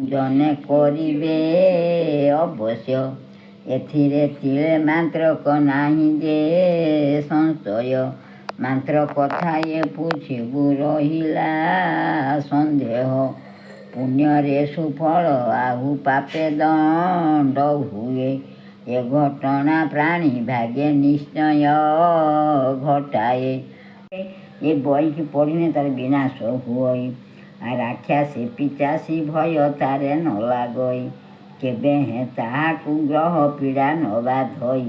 ଜନେ କରିବେ ଅବଶ୍ୟ, ଏଥିରେ ତିଳେ ମାତ୍ରକ ନାହିଁ ଯେ ସଂଶୟ। ମାତ୍ର କଥା ଏ ପୁଛିବୁ ରହିଲା ସନ୍ଦେହ। ପୁଣ୍ୟରେ ସୁଫଳ ଆହୁ ପାପେ ଦଣ୍ଡ ହୁଏ, ଏ ଘଟଣା ପ୍ରାଣୀ ଭାଗ୍ୟେ ନିଶ୍ଚୟ ଘଟାଏ। ଏ ବହିକି ପଢ଼ିନେ ତାର ବିନାଶ ହୁଅଇ। ରାକ୍ଷସୀ ପିଶାଚୀ ଭୟ ତାରେ ନ ଲାଗଇ, କେବେ ହେଁ ତାହାକୁ ଗ୍ରହ ପୀଡ଼ା ନ ବାଧଇ।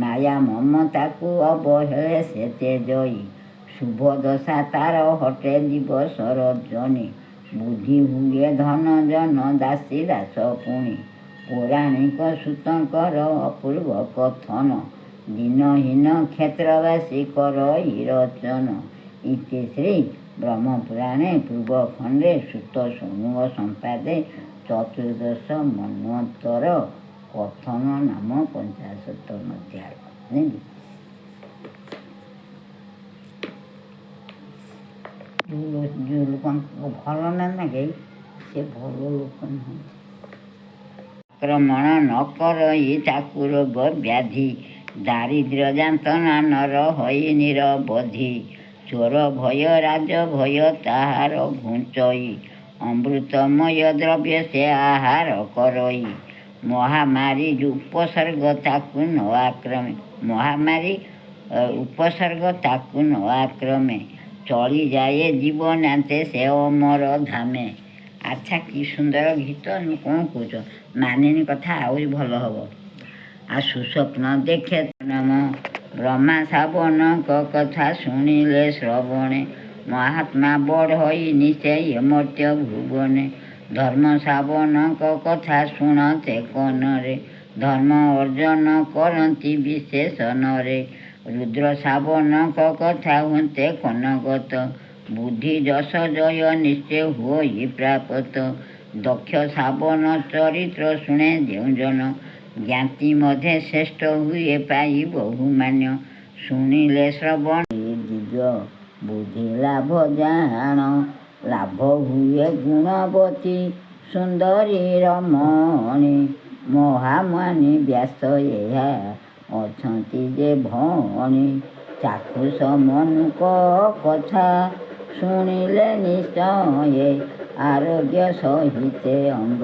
ମାୟା ମମତାକୁ ଅବହେଳେ ସେ ତେଜଇ, ଶୁଭ ଦଶା ତାର ହଟେ ଦିବସ ରଜନୀ। ବୁଦ୍ଧି ହୁଏ ଧନ ଜନ ଦାସୀ ଦାସ ପୁଣି, ପୌରାଣିକ ସୂତଙ୍କର ଅପୂର୍ବ କଥନ। ଦୀନହୀନ କ୍ଷେତ୍ରବାସୀ କରଇ ରଚନ। ଇତି ଶ୍ରୀ ବ୍ରହ୍ମପୁରାଣେ ପୂର୍ବଖଣ୍ଡେ ସୂତ ସୌନକ ସମ୍ବାଦେ ଚତୁର୍ଦଶ ମନ୍ୱନ୍ତର କଥନ ନାମ 50ତମ ଅଧ୍ୟାୟ। ନାଇଁ, ଯେଉଁ ଲୋକଙ୍କୁ ଭଲ ନ ଲାଗେ, ସେ ଭଲ ଲୋକ ନୁହନ୍ତି। ଆକ୍ରମଣ ନ କରଇ ତାକୁ ରୋଗ ବ୍ୟାଧି, ଦାରିଦ୍ର୍ୟ ଯାନ୍ତନା ନ ରହଇ ନିରବଧି। ଚୋର ଭୟ ରାଜ ଭୟ ତାହାର ଘୁଞ୍ଚଇ, ଅମୃତମୟ ଦ୍ରବ୍ୟ ସେ ଆହାର କରଇ। ମହାମାରୀ ଉପସର୍ଗ ତାକୁ ନ ଆକ୍ରମେ, ମହାମାରୀ ଉପସର୍ଗ ତାକୁ ନ ଆକ୍ରମେ, ଚଳିଯାଏ ଜୀବନାନ୍ତେ ସେ ଅମର ଧାମେ। ଆଚ୍ଛା, କି ସୁନ୍ଦର ଗୀତ! କ'ଣ କହୁଛ? ମାନିନୀ କଥା ଆହୁରି ଭଲ ହବ। ଆଉ ସୁସ୍ୱପ୍ନ ଦେଖେ ନମ। ବ୍ରହ୍ମା ସାବନଙ୍କ କଥା ଶୁଣିଲେ ଶ୍ରବଣେ, ମହାତ୍ମା ବଢ଼ଇ ନିଶ୍ଚୟ ମର୍ତ୍ତ୍ୟ ଭୁବନେ। ଧର୍ମ ସାବନଙ୍କ କଥା ଶୁଣନ୍ତେ କନରେ, ଧର୍ମ ଅର୍ଜନ କରନ୍ତି ବିଶେଷ ନରେ। ରୁଦ୍ର ସାବନଙ୍କ କଥା ହୁଅନ୍ତେ କନଗତ, ବୁଦ୍ଧି ଯଶ ଜୟ ନିଶ୍ଚୟ ହୁଅଇ ପ୍ରାପତ। ଦକ୍ଷ ସାବନ ଚରିତ୍ର ଶୁଣେ ଯେଉଁ ଜନ, ଜ୍ଞାତି ମଧ୍ୟେ ଶ୍ରେଷ୍ଠ ହୁଏ ପାଇ ବହୁମାନ୍ୟ। ଶୁଣିଲେ ଶ୍ରବଣ ଦିବ୍ୟ ବୁଦ୍ଧି ଲାଭ ଜାଣ, ଲାଭ ହୁଏ ଗୁଣବତୀ ସୁନ୍ଦରୀ ରମଣୀ। ମହାମୁନି ବ୍ୟାସ ଏହା ଅଛନ୍ତି ଯେ ଭଣି। ଚାକ୍ଷୁଷ ମନୁକ କଥା ଶୁଣିଲେ ନିଶ୍ଚୟ, ଆରୋଗ୍ୟ ସହିତେ ଅଙ୍ଗ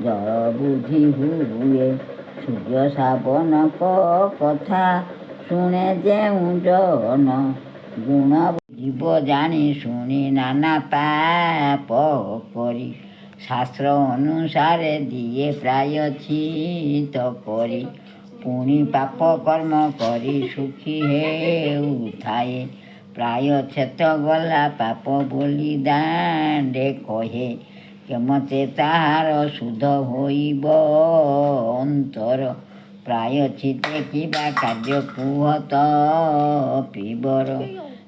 ଜଳ ବୁଦ୍ଧି ହୁଏ। ସୂର୍ଯ୍ୟ ସାବନଙ୍କ କଥା ଶୁଣେ ଯେଉଁ ଜନ, ଗୁଣ ଜୀବ ଜାଣି ଶୁଣି ନାନା ପାପ କରି, ଶାସ୍ତ୍ର ଅନୁସାରେ ଦିଏ ପ୍ରାୟଶ୍ଚିତ କରି। ପୁଣି ପାପ କର୍ମ କରି ସୁଖୀ ହେଉଥାଏ, ପ୍ରାୟଶ୍ଚିତ ଗଲା ପାପ ବୋଲି ଦାଣ୍ଡେ କହେ। କେମନ୍ତେ ତାହାର ଶୁଦ୍ଧ ହୋଇବ ଅନ୍ତର, ପ୍ରାୟଶ୍ଚିତେ କିବା କାର୍ଯ୍ୟ କୁହ ତ ପିବର।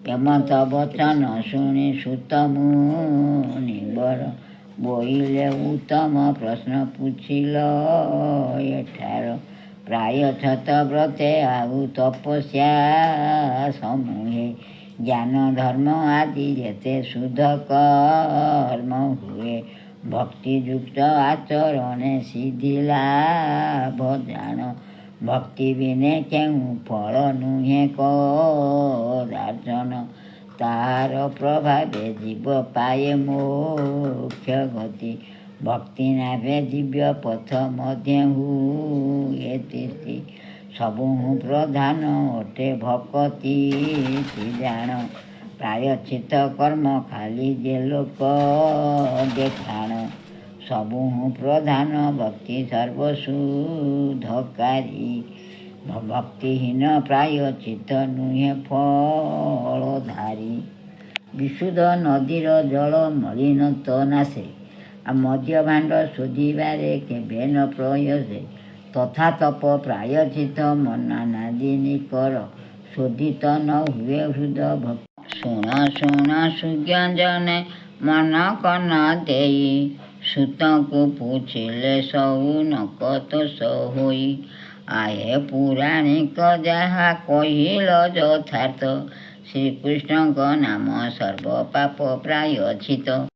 ଏମନ୍ତ ବଚନ ଶୁଣି ସୂତ ମୁନିବର ବୋଇଲେ, ଉତ୍ତମ ପ୍ରଶ୍ନ ପୁଛିଲ ଏଠାର। ପ୍ରାୟଶ୍ଚିତ ବ୍ରତେ ଆଉ ତପସ୍ୟା ସମୂହେ, ଜ୍ଞାନ ଧର୍ମ ଆଦି ଯେତେ ଶୁଦ୍ଧ କର୍ମ ହୁଏ। ଭକ୍ତିଯୁକ୍ତ ଆଚରଣେ ସିଦ୍ଧି ଲାଭ ଜାଣ, ଭକ୍ତି ବିନେ କେଉଁ ଫଳ ନୁହେଁ କଦାର୍ଜନ। ତାହାର ପ୍ରଭାବେ ଜୀବ ପାଏ ମୋକ୍ଷ ଗତି, ଭକ୍ତି ନାମେ ଦିବ୍ୟ ପଥ ମଧ୍ୟ ହୁଏ ତିଷ୍ଠି। ସବୁହୁଁ ପ୍ରଧାନ ଅଟେ ଭକତି ଜାଣ, ପ୍ରାୟଶ୍ଚିତ କର୍ମ ଖାଲି ଯେ ଲୋକ ଦେଖାଣ। ସବୁହୁଁ ପ୍ରଧାନ ଭକ୍ତି ସର୍ବଶୁଦ୍ଧକାରୀ, ଭକ୍ତିହୀନ ପ୍ରାୟଶ୍ଚିତ ନୁହେଁ ଫଳଧାରୀ। ବିଶୁଦ୍ଧ ନଦୀର ଜଳ ମଳିନ ତ ନାଶେ, ଆଉ ମଦ୍ୟ ଭାଣ୍ଡ ଶୋଧିବାରେ କେବେ ନ ପ୍ରୟସେ। ତଥା ତପ ପ୍ରାୟଶ୍ଚିତ ମନନାଦି ନିକର, ଶୋଧିତ ନ ହୁଏ ହୃଦ ଭକ୍ତି। ଶୁଣ ଶୁଣ ସୁଜ୍ଞଜନେ ମନ କନ ଦେଇ, ସୂତଙ୍କୁ ପୁଛିଲେ ଶୌନକ ତୋଷ ହୋଇ। ଆହେ ପୁରାଣିକ ଯାହା କହିଲ ଯଥାର୍ଥ, ଶ୍ରୀକୃଷ୍ଣଙ୍କ ନାମ ସର୍ବ ପାପ ପ୍ରାୟଶ୍ଚିତ।